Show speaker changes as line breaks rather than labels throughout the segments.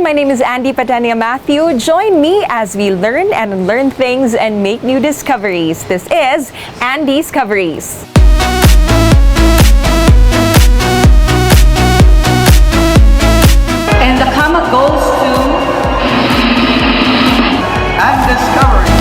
My name is Andy Patania Matthew. Join me as we learn and unlearn things and make new discoveries. This is Andiscoveries.
And the comma goes to
Andiscoveries.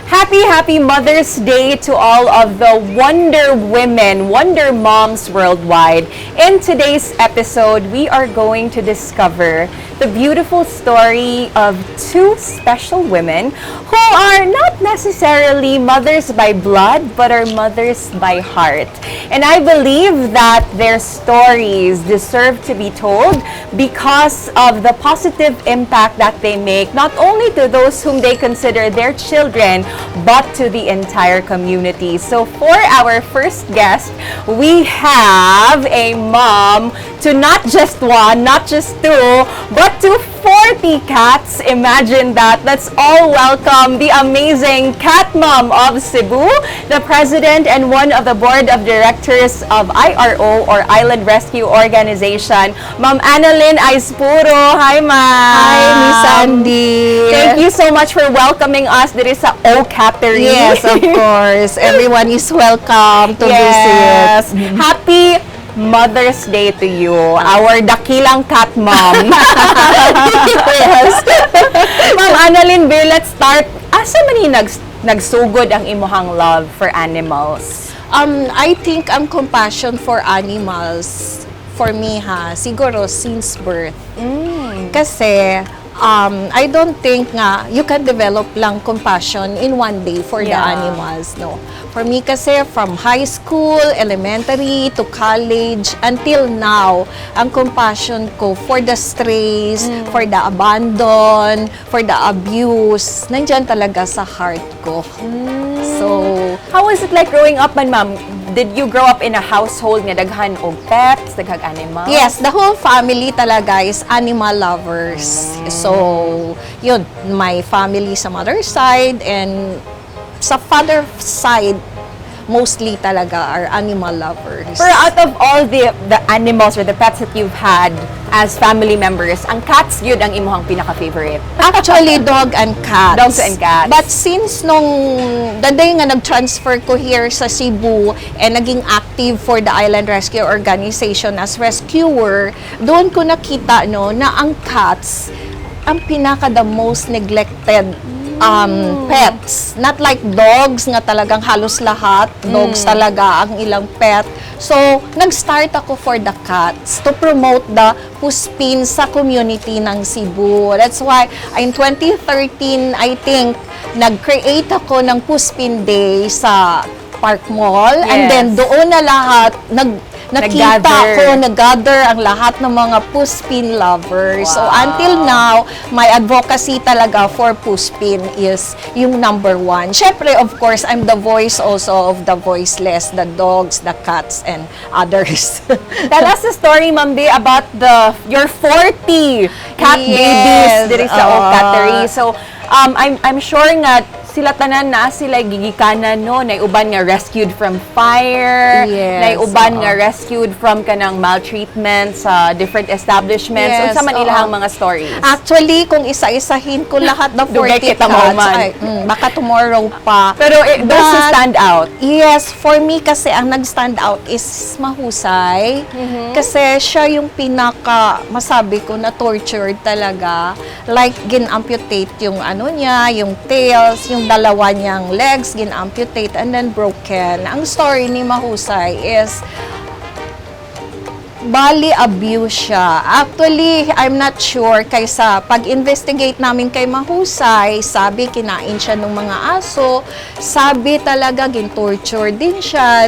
Happy, happy Mother's Day to all of the Wonder Women, Wonder Moms worldwide. In today's episode, we are going to discover the beautiful story of two special women who are not necessarily mothers by blood, but are mothers by heart. And I believe that their stories deserve to be told because of the positive impact that they make, not only to those whom they consider their children, but to the entire community. So for our first guest, we have a mom to not just one, not just two, but to 40 cats. Imagine that. Let's all welcome the amazing cat mom of Cebu, the president and one of the board of directors of IRO, or Island Rescue Organization, Ma'am Annalyn Aispuro. Hi, ma'am.
Hi, Miss Andy.
Thank you so much for welcoming us diri sa O Cattery.
Yes, of course. Everyone is welcome to visit.
Happy Mother's Day to you, our dakilang cat mom.
Yes.
Ma'am Annalyn B, let's start. Asa man ni nagsugod ang imuhang love for animals?
I think ang compassion for animals, for me ha, siguro since birth. Kasi, I don't think nga you can develop lang compassion in one day for the animals, no. For me kasi, from high school, elementary, to college, until now, ang compassion ko for the strays, for the abandon, for the abuse, nandyan talaga sa heart ko. So,
How was it like growing up man, ma'am? Did you grow up in a household nga daghan og pets, daghang animals?
Yes, the whole family talaga is animal lovers. So, yun, my family sa mother side and sa father side, mostly talaga are animal lovers.
Pero out of all the animals or the pets that you've had as family members, ang cats yun ang imuhang pinaka-favorite?
Actually, dog and cats.
Dogs and cats.
But since nung the day nga nag-transfer ko here sa Cebu and naging active for the Island Rescue Organization as rescuer, doon ko nakita, no, na ang cats ang pinaka the most neglected pets. Not like dogs nga talagang halos lahat. Dogs talaga ang ilang pet. So, nag-start ako for the cats to promote the puspin sa community ng Cebu. That's why in 2013, I think, nag-create ako ng Puspin Day sa Park Mall. And then doon na lahat, nakita
Nag-gather.
Ko, nag-gather ang lahat ng mga Puspin lovers. So until now, my advocacy talaga for Puspin is yung number one. Syempre, of course, I'm the voice also of the voiceless, the dogs, the cats, and others.
Tell us a story, Ma'am B, about the your 40 cat babies diri sa
Oo.
O Cattery. So, I'm sure nga sila tanan na sila gigikanan, no, nay uban nga rescued from fire, nay uban
oo.
Nga rescued from kanang maltreatment sa different establishments.
Yes,
Unsa man
oo.
Ilahang mga stories?
Actually, kung isa-isahin ko lahat ng 40
Dugay kita
cats,
mahuman.
Ay, baka tomorrow pa.
Pero eh, those who stand out.
Yes, for me kasi ang nag-stand out is Mahusay. Kasi siya yung pinaka, masabi ko, na tortured talaga. Like, gin-amputate yung ano niya, yung tails, yung dalawa niyang legs, gin-amputate and then broken. Ang story ni Mahusay is, bali abuse siya. Actually, I'm not sure kaysa pag-investigate namin kay Mahusay, sabi kinain siya ng mga aso, sabi talaga gin-torture din siya,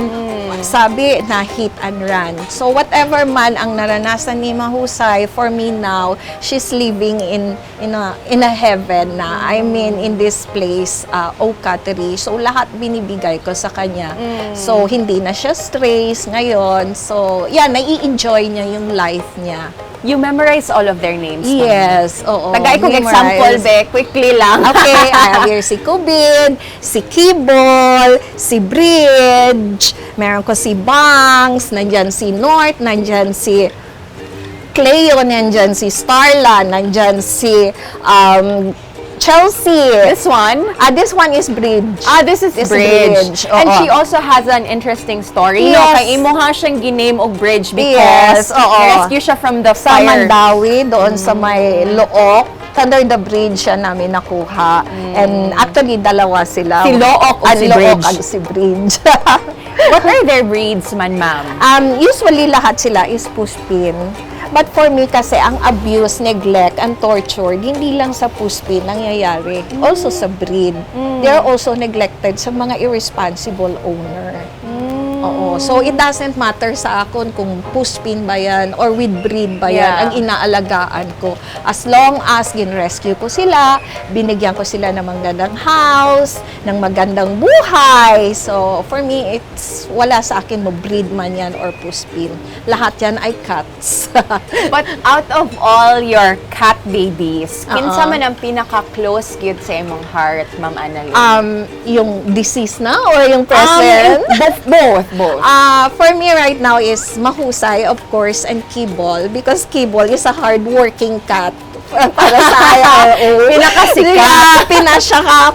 sabi na hit and run. So whatever man ang naranasan ni Mahusay, for me now, she's living in a heaven na. I mean, in this place, O Cattery. So lahat binibigay ko sa kanya. So hindi na siya strays ngayon. So yan, nai-enjoy na-enjoy niya yung life niya.
You memorize all of their names, ma'am?
Yes, oo.
Tagay kong
Memorize.
example, be. Quickly lang.
Okay, I have here si Kubin, si Kibol, si Bridge, meron ko si Bangs, nandyan si North, nandyan si Cleo, nandyan si Starla, nandyan si Chelsea.
This one?
Ah, this one is Bridge.
Ah, this is
This
Bridge.
Bridge,
And
oo.
she also has an interesting story. No,
Yes.
kay imo ha siyang giname og Bridge because
Yes, oo.
rescue siya from the
Sa
fire.
Mandaue, doon sa may Looc. Under the bridge siya namin nakuha. And actually, dalawa sila.
Si Looc o
Ah,
si
Looc
Bridge?
at si Bridge.
What are their breeds man, ma'am?
Usually, lahat sila is puspin. But for me kasi, ang abuse, neglect, and torture, hindi lang sa puspin nangyayari. Also sa breed. They are also neglected sa mga irresponsible owner. Oo. So, it doesn't matter sa akon kung puspin ba yan or with breed ba yan ang inaalagaan ko. As long as gin-rescue ko sila, binigyan ko sila ng magandang house, ng magandang buhay. So, for me, it's wala sa akin mo breed man yan or puspin. Lahat yan ay cats.
But out of all your cat babies, kinsa
Oo.
man ang pinaka-close gyud sa imong heart, Ma'am Annalyn?
Yung deceased na or yung present?
Both, both, both.
For me right now is Mahusay, of course, and Kibol because Kibol is a hardworking cat para sa IRO.
Pinakasikat.
Yeah, pinasya ka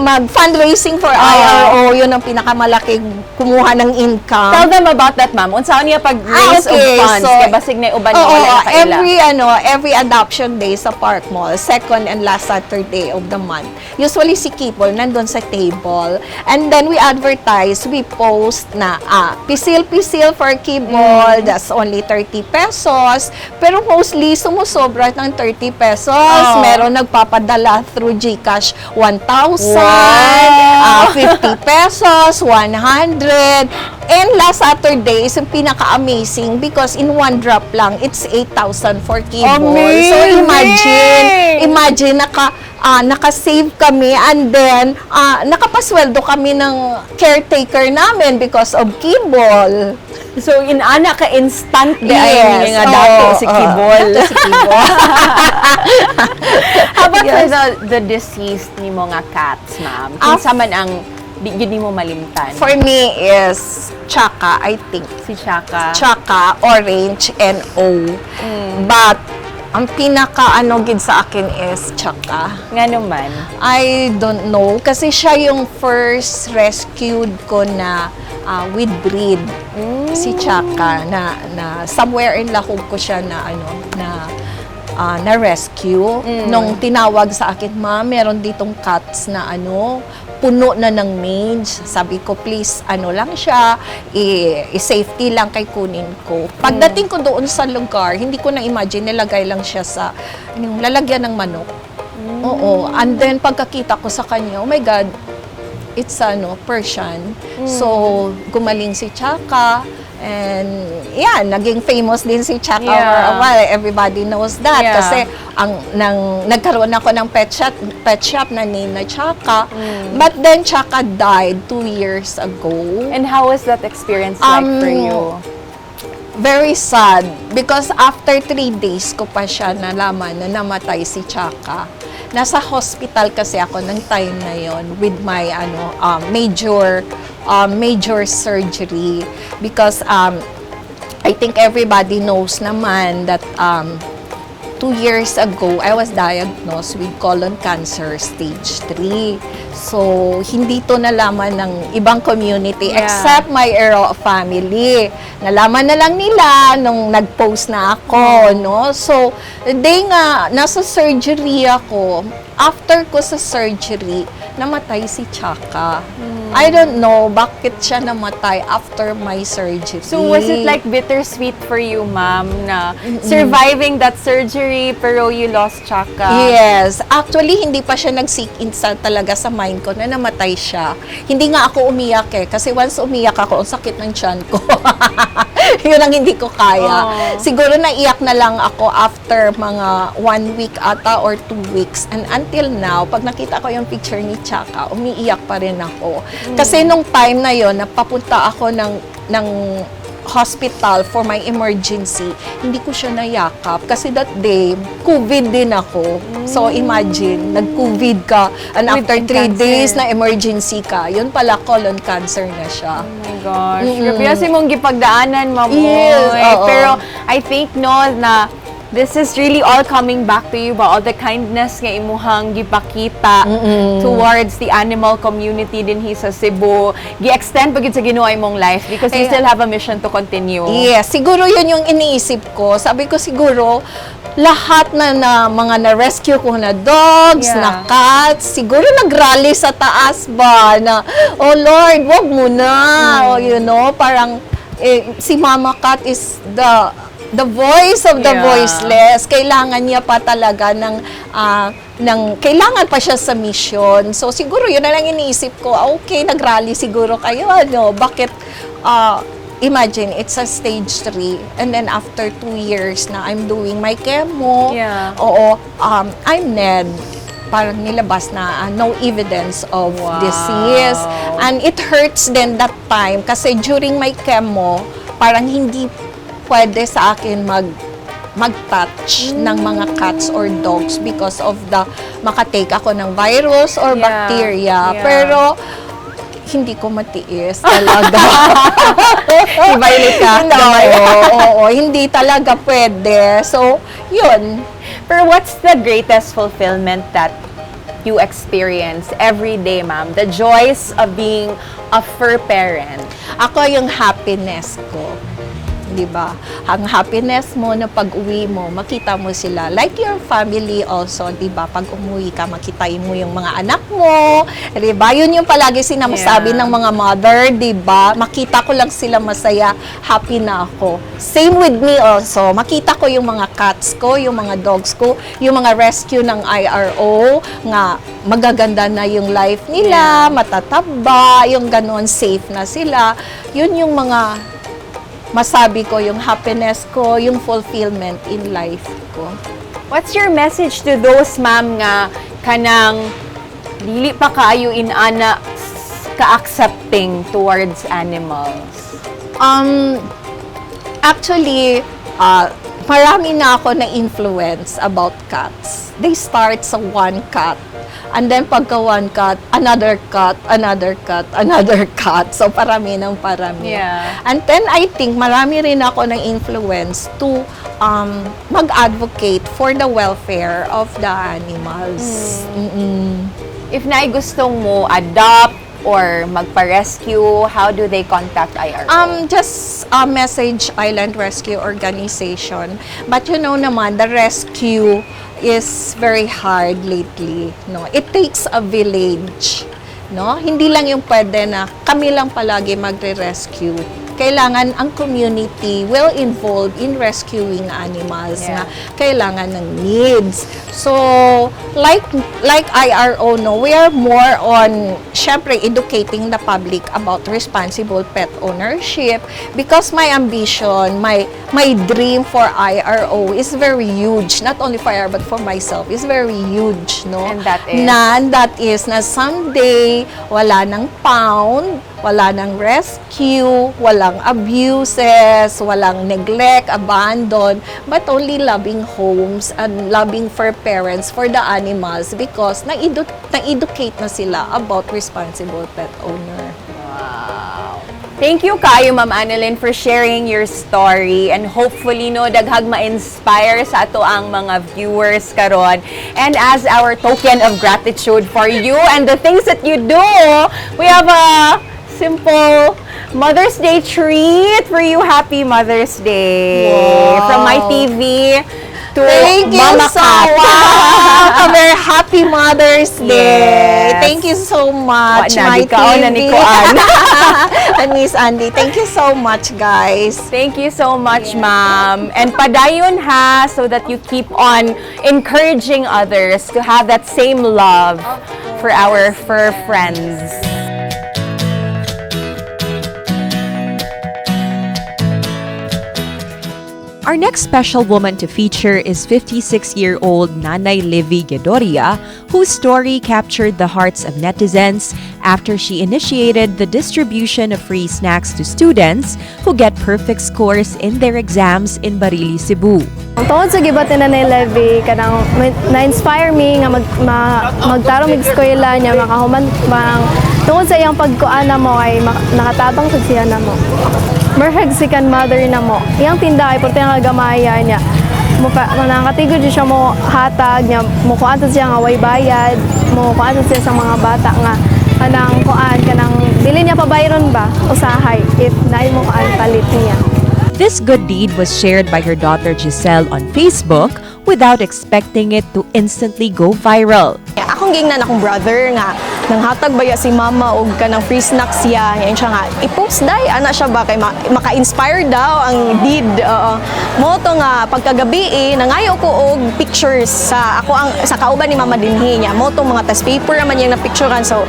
mag-fundraising for IRO. Yun ang pinakamalaking kumuha ng income.
Tell them about that, ma'am. Unsa niya pag-raise
Ah, okay.
of funds?
So,
Kay basig na uban
oo,
wala na kaila.
every adoption day sa Park Mall, second and last Saturday of the month. Usually si Kibol nandun sa table. And then we advertise, we post na pisil-pisil for Kibol, that's only 30 pesos. Pero mostly sumusobra ng 30 pesos.
Oo.
Meron nagpapadala through GCash 1,000, 50 pesos, 100. And last Saturday is yung pinaka-amazing because in one drop lang, it's 8,000 for Kibol. So
Amazing!
imagine naka-save kami and then nakapasweldo kami ng caretaker namin because of Kibol.
So, inana ka instant di ay nga dato
Oo,
si
oo.
Kibol.
Dato si Kibol.
How about for
Yes.
the deceased ni mga cats, ma'am? Kinsa man ang di gyud nimo malimtan?
For me is Chaka, I think.
Si Chaka.
Chaka, Orange, and O. But, ang pinaka ano gid sa akin is Chaka.
Nga naman.
I don't know. Kasi siya yung first rescued ko na with breed. Si Chaka na somewhere in Lahug ko siya na ano na rescue. Nung tinawag sa akin, "Ma'am, meron ditong cats na ano, puno na ng mange." Sabi ko, "Please, ano lang siya, i-safety lang kay kunin ko." Pagdating ko doon sa lugar, hindi ko na-imagine, nilagay lang siya sa yung lalagyan ng manok. Oo. And then, pagkakita ko sa kanya, oh my God, it's ano, Persian. So, gumaling si Chaka. And yeah, naging famous din si Chaka for a while. Everybody knows that. Kasi ang nang nagkaroon ako ng pet shop na name na Chaka. But then Chaka died 2 years ago.
And how was that experience like for you?
Very sad because after 3 days ko pa siya nalaman na namatay si Chaka. Nasa hospital kasi ako ng time na yon with my ano major surgery because I think everybody knows naman that 2 years ago, I was diagnosed with colon cancer stage 3. So, hindi to nalaman ng ibang community except my Ero family. Nalaman na lang nila nung nag-post na ako, no? So, day nga, nasa surgery ako. After ko sa surgery, namatay si Chaka. I don't know bakit siya namatay after my surgery.
So was it like bittersweet for you, ma'am, na surviving that surgery pero you lost Chaka?
Yes. Actually, hindi pa siya nag-sink in talaga sa mind ko na namatay siya. Hindi nga ako umiyak eh. Kasi once umiyak ako, ang sakit ng tiyan ko. Yun ang hindi ko kaya.
Oh.
Siguro naiyak na lang ako after mga one week ata or 2 weeks. And until now, pag nakita ko yung picture ni Chaka, umiiyak pa rin ako. Kasi nung time na yon, napapunta ako ng hospital for my emergency, hindi ko siya nayakap kasi that day, COVID din ako. So imagine, nag-COVID ka and
With
after 3
cancer.
Days na emergency ka, yun pala, colon cancer na siya.
Oh my gosh. Grabe kasi mong gipagdaanan, ma'am.
Yes,
Oy.
oo.
Pero I think, no, na this is really all coming back to you ba? All the kindness nga imuhang gipakita towards the animal community dinhi sa Cebu. Gi-extend pa gyud sa Ginoo imong life because you
Kaya-
still have a mission to continue.
Yes, siguro yun yung iniisip ko. Sabi ko siguro, lahat na mga na-rescue ko na dogs, na cats, siguro nag-rally sa taas ba na, "Oh Lord, wag mo na." Oh, parang eh, si Mama Cat is the voice of the voiceless. Kailangan niya pa talaga ng kailangan pa siya sa mission. So siguro yun na lang iniisip ko. Ah, okay, nag-rally siguro kayo, ano? Bakit imagine it's a stage 3 and then after 2 years na I'm doing my chemo. Oo, I'm NED, parang nilabas na no evidence of disease. And it hurts then that time kasi during my chemo, parang hindi pwede sa akin mag-touch ng mga cats or dogs because of the makatake ako ng virus or bacteria. Pero hindi ko matiis talaga.
I-violate ka?
No, oo, hindi talaga pwede. So, yun.
Pero what's the greatest fulfillment that you experience every day, ma'am? The joys of being a fur parent.
Ako, yung happiness ko. 'Di ba? Ang happiness mo na pag-uwi mo, makita mo sila. Like your family also, 'di ba? Pag umuwi ka, makita mo yung mga anak mo, 'di ba? Yun yung palagi sinasabi ng mga mother, 'di ba? "Makita ko lang sila masaya, happy na ako." Same with me also. Makita ko yung mga cats ko, yung mga dogs ko, yung mga rescue ng IRO nga magaganda na yung life nila, matataba, yung ganon, safe na sila. Yun yung mga masabi ko, yung happiness ko, yung fulfillment in life ko.
What's your message to those, ma'am, nga kanang dili pa kaayo inana ka-accepting towards animals?
Actually, marami na ako na influence about cats. They start sa one cat. And then pagka one cat, another cat, another cat, another cat. So parami ng parami. And then I think marami rin ako ng influence to mag-advocate for the welfare of the animals.
If naay gustong mo adopt or magpa-rescue, how do they contact IRO?
Just message Island Rescue Organization. But you know naman, the rescue is very hard lately. No, it takes a village. No, hindi lang yung pwede na kami lang palagi magre-rescue. Kailangan ang community will involve in rescuing animals na kailangan ng needs. So, like IRO, no, we are more on, syempre, educating the public about responsible pet ownership because my ambition, my dream for IRO is very huge. Not only for IRO, but for myself, is very huge, no?
And that is?
Na, and that is na someday, wala nang pound, wala nang rescue, walang abuses, walang neglect, abandon, but only loving homes and loving fur parents for the animals because na-educate na sila about responsible pet owner.
Wow. Thank you kaayo, Ma'am Annalyn, for sharing your story and hopefully, no, daghag ma-inspire sa atoang mga viewers karon. And as our token of gratitude for you and the things that you do, we have a simple Mother's Day treat for you. Happy Mother's Day.
Wow.
From my TV to
Thank you
Mama
so
Cat.
Much. A very happy Mother's Day.
Yes.
Thank you so much,
Wa na,
my
gikaon na ni
TV.
Kuan.
And Miss Andy, thank you so much, guys.
Thank you so much, ma'am. And padayon ha, so that you keep on encouraging others to have that same love for our fur friends. Our next special woman to feature is 56-year-old Nanay Livy Gedoria, whose story captured the hearts of netizens after she initiated the distribution of free snacks to students who get perfect scores in their exams in Barili, Cebu.
Tungod sa gibuhat ni Nanay Levy, kanang na-inspire me nga magtarong mig eskwela niya makahuman mang tungod sa iyang pagkuan namo kay nakatabang sad siya namo. Murag second mother namo. Iyang tinda kay porte nga gamaya niya. Mo pa nakatigod siya mo hatag niya, mo kuan sad siya nga way bayad, mo kuan sad siya sa mga bata nga kanang kuan, kanang dili niya pabayron ba usahay if naay mo kuan palit niya.
This good deed was shared by her daughter Giselle on Facebook without expecting it to instantly go viral.
Akong gingnan akong brother nga nanghatag baya si mama og kanang free snacks siya. Ngayon siya nga i-post dai ana siya ba kay maka-inspire daw ang deed. Oo. Mo to nga pagkagabi eh, nangayo ko og pictures sa ako ang sa kauban ni mama dinhi niya. Mo to mga test paper naman yang napicturean, so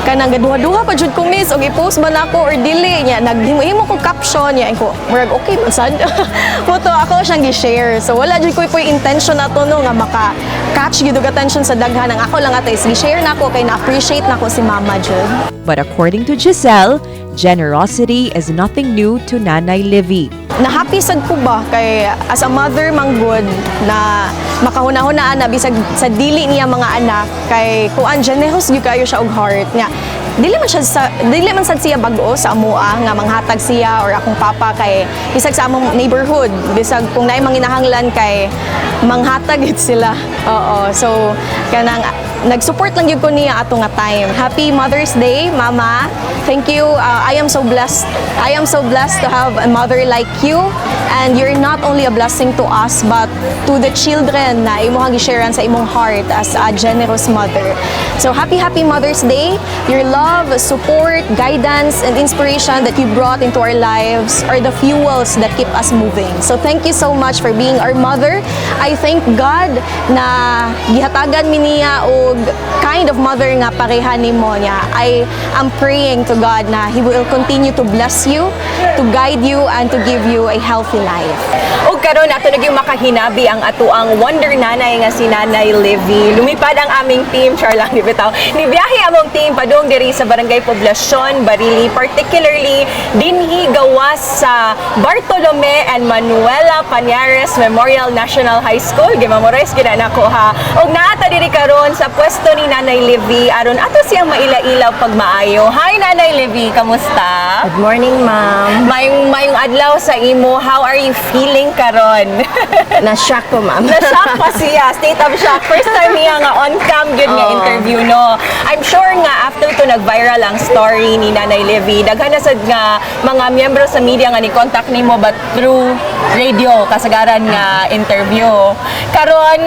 kanang gaduha-duha pa jud ko, miss, og i-post ba nako or dili niya. Naghimo-himo ko caption niya ko, murag okay man sad mo to ako siyang gi-share. So wala jud ko po intention nato no nga maka catch gyud og attention sa daghan. Ang ako lang ato is gi-share nako kay na-appreciate nako si mama jud.
But according to Giselle, generosity is nothing new to Nanay Livy.
Na-happy sad ko ba kay as a mother man gud na makahuna-hunaan na bisag sa dili niya mga anak, kay kuan, generous gyud kayo siya og heart nga dili man sad siya bag-o sa amoa nga manghatag siya or akong papa, kay bisag sa among neighborhood, bisag kung naay manginahanglan kay manghatag gid sila. Oo, so kanang nag-support lang gyud ko niya ato nga time. Happy Mother's Day, Mama. Thank you. I am so blessed. I am so blessed to have a mother like you, and you're not only a blessing to us but to the children na imong gi-sharean sa imong heart as a generous mother. So happy, happy Mother's Day. Your love, support, guidance and inspiration that you brought into our lives are the fuels that keep us moving. So thank you so much for being our mother. I thank God na gihatagan mi niya og kind of mother nga pareha nimo niya. I am praying to God na He will continue to bless you, to guide you, and to give you a healthy life.
Ug karon ato na gyud makahinabi ang atuang Wonder Nanay nga si Nanay Livy. Lumipad ang aming team, char lang, di bitaw. Nibiyahe among team padung diri sa Barangay Poblacion, Barili, particularly dinhi gawas sa Bartolome and Manuela Pañares Memorial National High School. Gimemorize gyud na nako ha. Ug naa ta diri karon sa pwesto ni Nanay Livy aron ato siyang maila-ilaw pagmaayo. Hi, Nanay Livy, kamusta?
Good morning, ma'am.
Mayong mayong adlaw sa imo. How are you feeling karon?
Na-shock ko, ma'am.
Na-shock pa siya. State of shock. First time niya nga on cam gyud nga interview, no? I'm sure nga after to nag-viral ang story ni Nanay Levy, daghan na sad nga mga miyembro sa media nga ni contact nimo, but through radio kasagaran nga interview. Karon,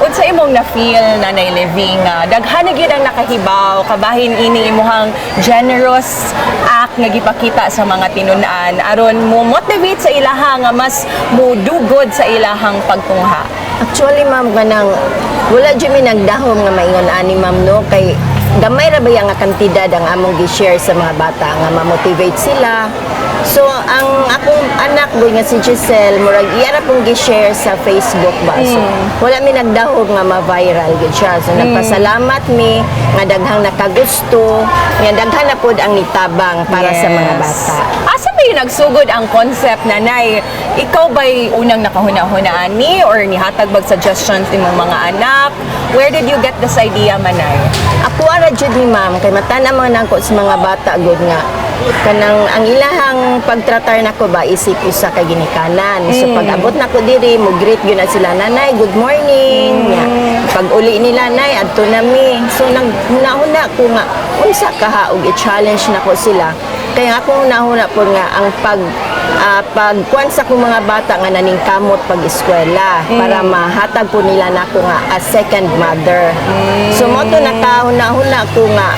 unsa imong na-feel, Nanay Levy, nga daghan na gyud ang nakahibaw kabahin ini imuhang generous act nga gipakita sa mga tinun-an aron mo motivate sa ilaha nga mas mo do good sa ilahang pagtungha?
Actually, ma'am, kanang wala jud mi nagdahom nga maingon ani, ma'am, no, kay gamay ra ba nga kantidad ang among gi-share sa mga bata nga ma-motivate sila. So ang akong anak boy nga si Giselle, murag iya ra pong gi-share sa Facebook ba. So wala mi nagdahom nga ma-viral gyud siya. So nagpasalamat mi nga daghang nakagusto, nga daghan na pod ang nitabang para sa mga bata.
Asa ba yung nagsugod ang concept, Nanay? Ikaw ba'y unang nakahuna-hunaan ni or nihatag bag suggestions imong mga anak? Where did you get this idea, Manay?
Ako ara jud ni, ma'am, kay matan ang mga nangko sa mga bata gud nga kanang ang ilahang pagtratar nako ba isip usa ka ginikanan. So pag abot nako diri, mo greet gyud na sila, "Nanay, good morning." Nya, pag uli nila, "Nay, adto na mi." So naghuna-huna ko nga unsa kaha og i-challenge nako sila. Kaya akong nahuna po nga ang pagkuan sa akong mga bata nga naningkamot pag eskwela para mahatag po nila nako nga a second mother. So mo to nakahuna-huna ko nga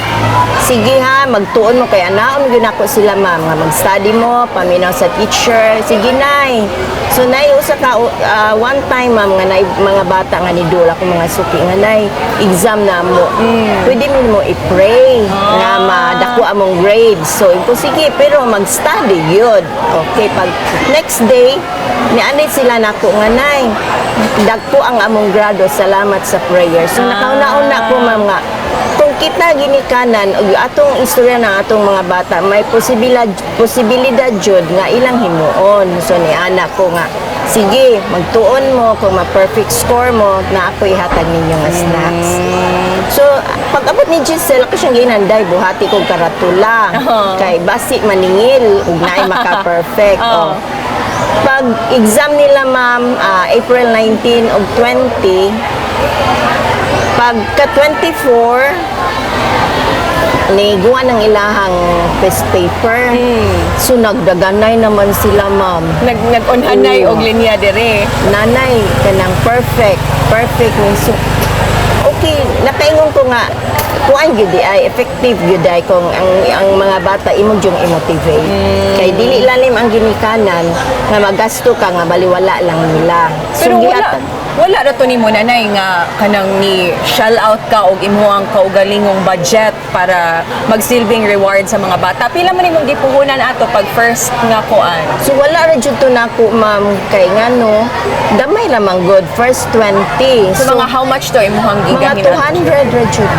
sige ha, magtuon mo kay anaon gyud nako sila, ma'am, nga mag-study mo, paminaw sa teacher. "Sige, Nay." So nay usa ka one time, ma'am, nga nay mga bata nga nidula akong mga suki nga, "Nay, exam na mo. Pwede mo i-pray nga madako among grades." So ko, "Sige, pero mag-study yun." Okay. Okay, pag next day, nianay sila nako nga, "Nay, dagko ang among grado, salamat sa prayer." So nakauna-una ko, ma'am, nga kung kita ginikanan ug atong istorya ng atong mga bata, may posibilidad jud nga ilang himuon. So ni anak ko nga, "Sige, magtuon mo kung ma-perfect score mo na ako ihatag ninyo nga snacks." So pag abot ni Giselle, ako siyang ginanday, "Buhati kog karatula kay basi maningil ug naay maka-perfect." Oh. Pag exam nila, ma'am, April 19 ug 20, pagka 24 ni guwa ng ilahang test paper. So nagdaganay naman sila, ma'am.
Nag-unhanay
Oo.
Og linya dire.
"Nanay, kanang perfect, perfect ni." So okay, nakaingon ko nga kuan gyud di ay effective gyud ay kung ang mga bata imo jung i-motivate. Kay dili lalim ang ginikanan nga magasto ka nga baliwala lang nila.
Pero wala
gihatag-
wala ra to nimo, nanay, nga kanang ni shell out ka og imuhang kaugalingong budget para magsilbing reward sa mga bata. Pila man imong gipuhunan ato pag first nga kuan?
So wala ra jud to nako, ma'am, kay ngano gamay ra man good first 20.
So, mga how much to imuhang
Mga
gigahin ato?
200 ra jud.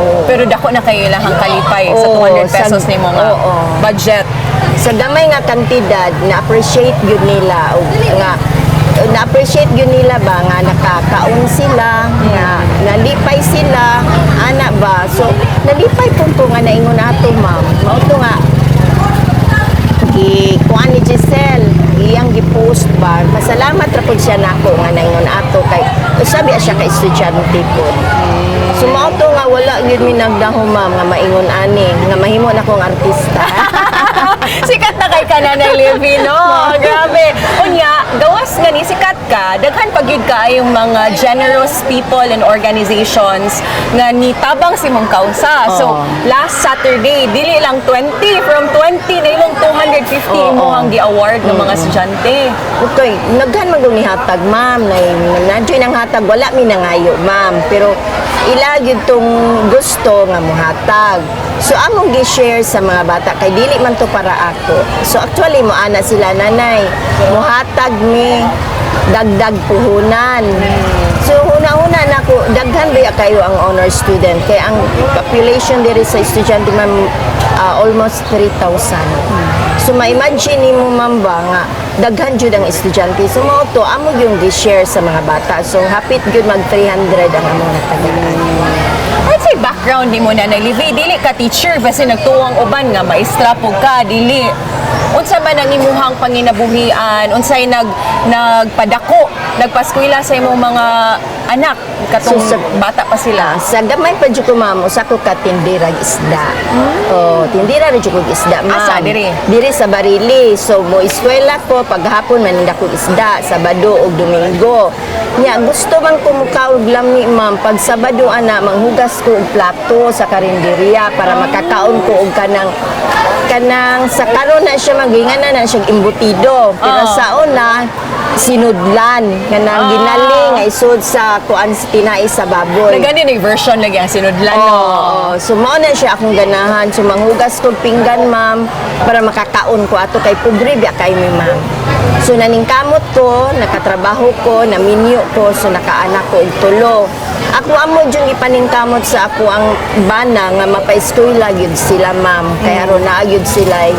Oo.
Pero dako na kayo ilahang kalipay sa
Oo,
200 pesos nimo nga
oo.
budget.
Sa gamay nga kantidad, na-appreciate gyud nila og nga na-appreciate gyud nila ba nga nakakaon sila, nga nalipay sila ana ba. So nalipay pud ko nga naingon ato, ma'am. Mao to nga gi kuan ni Giselle, iyang gi-post ba, pasalamat ra pud siya nako nga naingon ato kay usabi siya ka estudyante pud. So mao to nga wala gyud mi nagdahom, ma'am, nga maingon ani nga mahimo na kong artista.
Sikat na kay ka, Nanay Livy, no? Grabe. Unya, gawas nga ni sikat ka, daghan pa gyud kaayong mga generous people and organizations nga nitabang sa imong kausa. So, last Saturday, dili lang 20, from 20 na imong 250 imong gi-award ng mga estudyante.
Okay, naghan man gud ni hatag, ma'am, na nandiyo nang hatag, wala mi nangayo, ma'am, pero ila gyud tong gusto nga muhatag. So among gi-share sa mga bata kay dili man to para ako. So actually mo ana sila, "Nanay, muhatag mi dagdag puhunan." So huna-huna nako, daghan ba kayo ang honor student kay ang population diri sa estudyante, ma'am, almost 3,000. So ma-imagine nimo, ma'am, ba nga daghan jud ang estudyante. So mao to amo yung gi-share sa mga bata. So hapit gyud mag 300 ang among natagaan.
I'd say background nimo, Nanay Livy, dili ka teacher basta nagtuwang uban nga maestra po ka, dili. Unsa man ang imuhang panginabuhian, unsay nagpadako, nagpaskwela sa imong mga anak katong
So,
bata pa sila?
Ah, sa gamay pa jud ko, ma'am, usa ko ka tindera og isda. Oh, tindera ra jud ko og isda, ma'am.
Asa, diri?
Diri sa Barili. So mo eskwela ko paghapon maninda ko isda Sabado ug Domingo. Nya gusto man ko mukaog lami, ma'am, pag Sabado ana manghugas ko og plato sa karinderya para makakaon ko og kanang sa karon na siya magingana na siya embutido. Pero sa una sinudlan, kanang ginaling nga isud sa kuan, sa tinai sa baboy.
Nagani ni version lagi ang sinudlan, no?
Oo. So mao na siya akong ganahan. So manghugas kog pinggan, ma'am, para makakaon ko ato kay pobre biya kay mi, ma'am. So naningkamot ko, nakatrabaho ko, naminyo ko, so nakaanak ko og tulo. Ako amo jud ipaningkamot sa ako ang bana nga mapaeskwela gyud sila, ma'am. Kaya aron naa gyud sila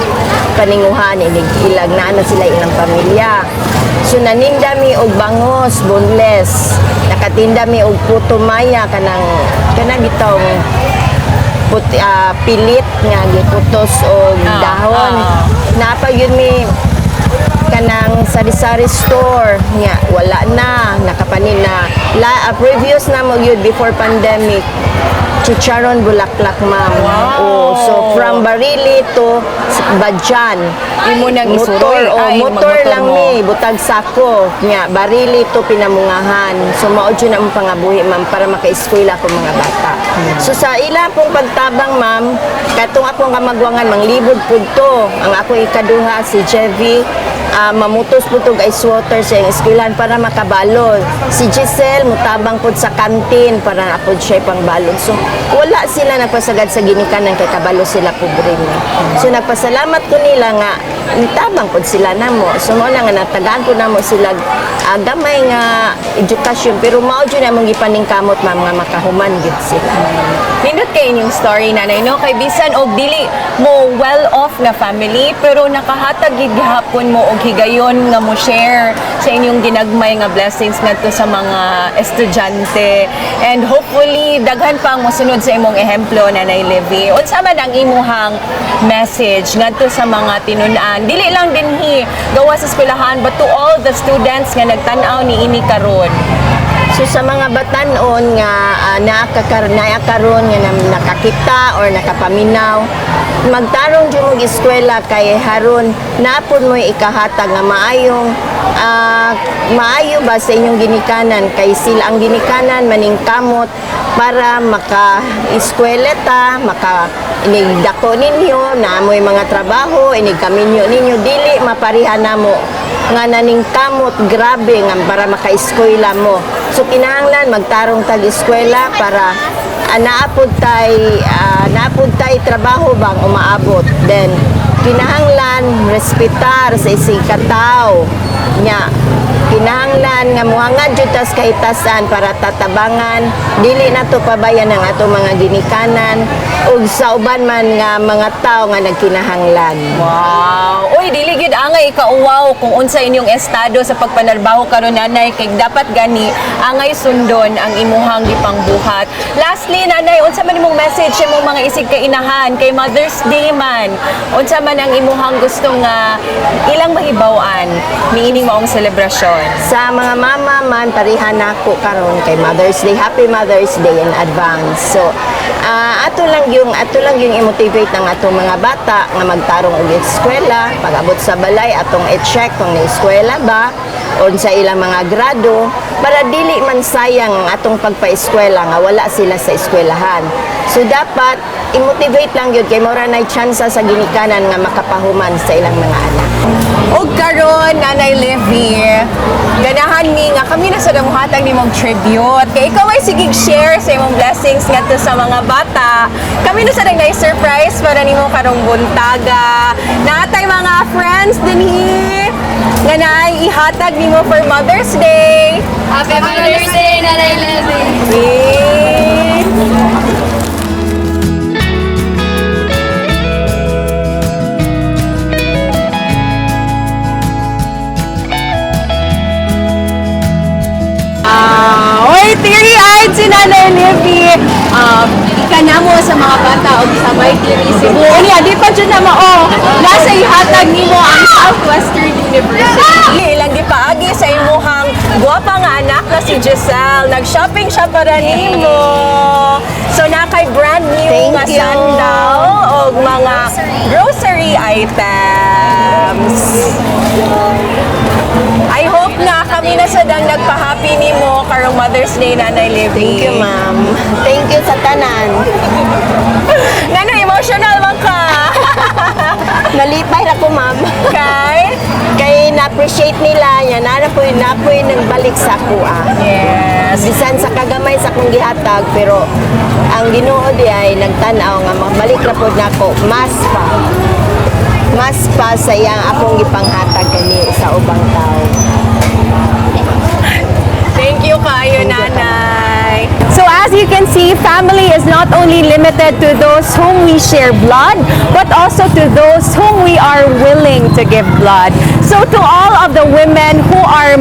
paninguhan inig ilag naa na sila ilang pamilya. So naninda mi og bangos, boneless. Nakatinda mi og puto maya, kanang bitong puti, pilit nga giputos og dahon. Napa yun mi kanang sari-sari store nga wala na nakapanin na la, previous na mo yun before pandemic, chicharon bulaklak, ma'am. Oh, so from Barili to Badjan.
Imo nang
Motor
isuroy.
oh,
Ay,
motor
magmotor
lang
mo.
mi butag sako nya Barili to Pinamungahan. So mao jud ang pangabuhi, ma'am, para maka-eskwela ko mga bata. So sa ila pong pagtabang, ma'am, katong akong kamagwangan manglibod pud to. Ang ako ikaduha, si Jevi, mamutos pud tog ice water sa iyang eskwelahan para makabalon. Si Giselle mutabang pud sa kantin para na pud siya pangbalon. So wala sila nagpasagad sa ginikanan kay kabalo sila pobre mi. So nagpasalamat ko nila nga nitabang pud sila namo. So mao na nga natagaan po namo sila gamay nga edukasyon, pero mao jud among gipaningkamot, ma'am, nga makahuman gyud sila.
Nindot kay inyong story, nanay, no? Kay bisan og dili mo well off nga family, pero nakahatag gid gihapon mo og higayon nga mo share sa inyong ginagmay nga blessings ngadto sa mga estudyante. And hopefully daghan pa ang mosunod sa imong ehemplo, Nanay Levy. Unsa man ang imuhang message ngadto sa mga tinun-an? Dili lang dinhi gawas sa eskwelahan, but to all the students nga nagtan-aw niini karon.
So sa mga batanon nga naa karon nga nakakita or nakapaminaw, magtarong jud mo eskwela kay haron naapon mo ikahatag nga maayong maayo ba sa inyong ginikanan, kay sila ang ginikanan maningkamot para maka eskwela ta, maka inigdako ninyo, naamoy mga trabaho, inig kaminyo ninyo, dili mapariha namo nga naningkamot grabe nga para maka-eskwela mo. So kinahanglan magtarong tag eskwela para naapod tay trabaho bang umaabot. Then kinahanglan respetar sa isig kataw nya, kinahanglan nga muhangad jud tas kahitasan para tatabangan, dili nato pabayan ang ato mga ginikanan ug sa uban man nga mga tawo nga nagkinahanglan.
Wow! Uy, dili gid angay ikauwaw kung unsa inyong estado sa pagpanarbaho karon, nanay, kay dapat gani angay sundon ang imuhang gipangbuhat. Lastly, nanay, unsa man imong message sa imong mga isig kainahan kay Mother's Day man? Unsa man ang imuhang gusto nga ilang mahibaw-an niining maong selebrasyon?
Sa mga mama man, pareha nako karon kay Mother's Day. Happy Mother's Day in advance. So, ato lang yung i-motivate ang atong mga bata nga magtarong og eskwela. Pag-abot sa balay, atong i-check kung ni-eskwela ba o sa ilang mga grado para dili man sayang ang atong pagpa-eskwela nga wala sila sa eskwelahan. So dapat i-motivate lang yun kay mora nay tsansa sa ginikanan nga makapahuman sa ilang mga anak.
Og karon, Nanay Levy, ganahan mi nga kami na sa damuhatag nimong tribute. Kay ikaw ay sigig share sa imong blessings ngadto sa mga bata. Kami na sa nag surprise para nimo karong buntaga. Natay mga friends dinhi nga naay ihatag nimo for Mother's Day.
Happy Mother's Day, Nanay Levy!
Yay! Ah, oy, teary-eyed si Nanay Livy. Ika na mo sa mga bata og sa May Theory Cebu. Unya, di pa dyan na mao. Nasa ihatag nimo ang Southwestern University. Ilang gipaagi sa imuhang gwapa nga anak na si Giselle. Nag-shopping siya para nimo. So na kay brand new
Thank
nga
you.
sandal og mga grocery items. I hope na kami na sa dang nagpa-happy nimo karong Mother's Day, Nanay Libby.
Thank you, ma'am. Thank you sa tanan.
Nanay, emotional man ka.
Nalipay ra ko, ma'am.
Kay?
Kay na-appreciate nila, yan, na po nagbalik sa kuha. Bisan sa kagamay sa akong gihatag, pero ang Ginoo di ay nagtan-aw nga mabalik ra pod nako mas pa. Mas pa sa iyang akong gipanghatag kani sa ubang tao.
Thank you kayo, Nanay. So as you can see, family is not only limited to those whom we share blood, but also to those whom we are willing to give blood. So to all of the women who are